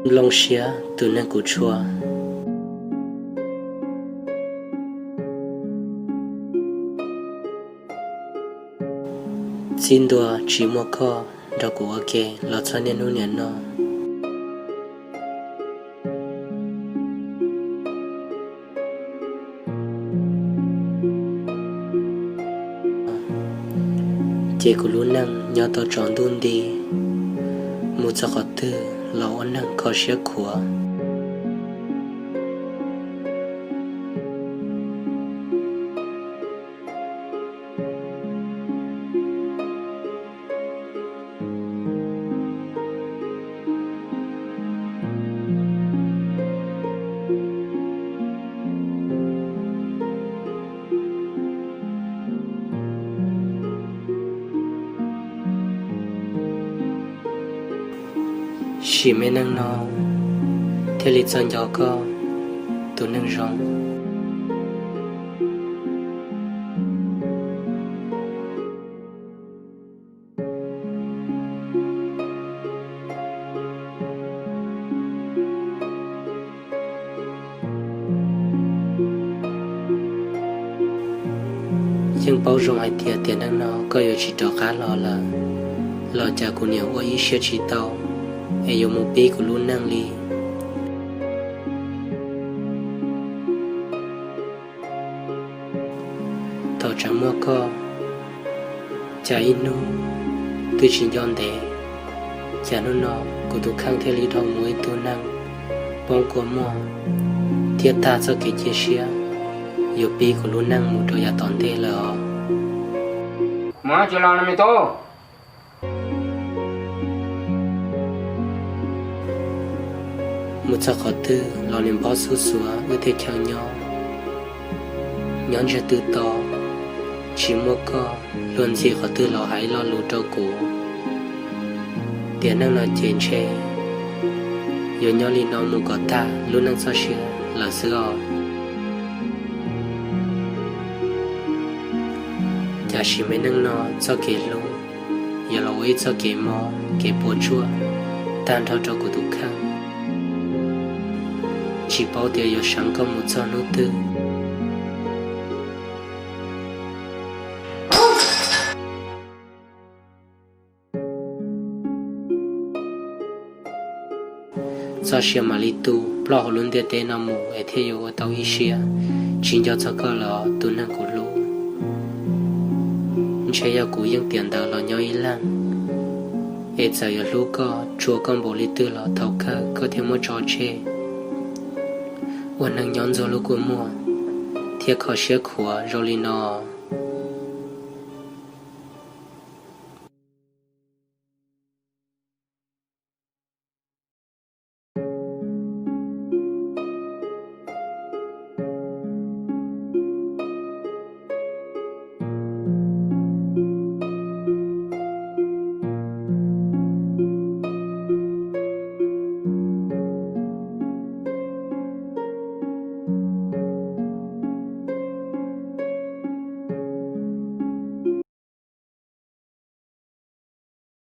Nplooj siab tus neeg kuv tshua. Txij ntua tsis muaj koj nrog kuv ua ke los txog niaj hnub niam no, ces kuv lub neej nyob tau tsaus ntuj nti, mus txog qhov twg los ua neeg kho siab khuav. Sim me neej no thiaj li txawj nco koj tus neeg zoo. Yeej paub zoo hais tias tiam neej no koj yuav tsis rov qab los lawm, los cas kuv niam ua ib siab tsis tau es yuav mus pib kuv lub neej li. Thaum tseem muaj koj, cas ib hnub twb tsis nco ntev, cas hnub no kuv tus kheej thiaj li dhau mus ib tug neeg poob kua muag thiab tag txoj kev cia siab yuav pib kuv lub neej mus rau yav tom ntej lawm os. Mus tsis los no me tub. Mus txog qhov twg los niam npog xub xuav wb thiaj chaw nyob. Nyob ntsiag twb to, tsis muaj koj luag ntxhi qhov twg los hais lo lus rau kuv. Tiam neej no ces ntshe yuav nyob li no mus kom tag lub neej txoj sia lawm xwb os. Cas sim me neej no txoj kev hlub yuav los ua ib txoj kev mob kev puas tsuaj tag nrho rau kuv tus kheej. Tsis paub tias yuav seev koj mus txog hnub twg. Txoj sia mam li tu ploj hauv lub ntiaj teb no mus es thiaj yuav ua tau ib siab tsis nco txog koj los tus neeg kuv hlub. Ntshe yog kuv yeej tiam ntawd los nyob ib leeg, es txawm yuav hlub koj tshua koj npaum li twg los thaum kawg koj thiaj muab tso tseg, ua neeg nyob ntxuag lub kua muag thiab kho siab khuav zoo li no.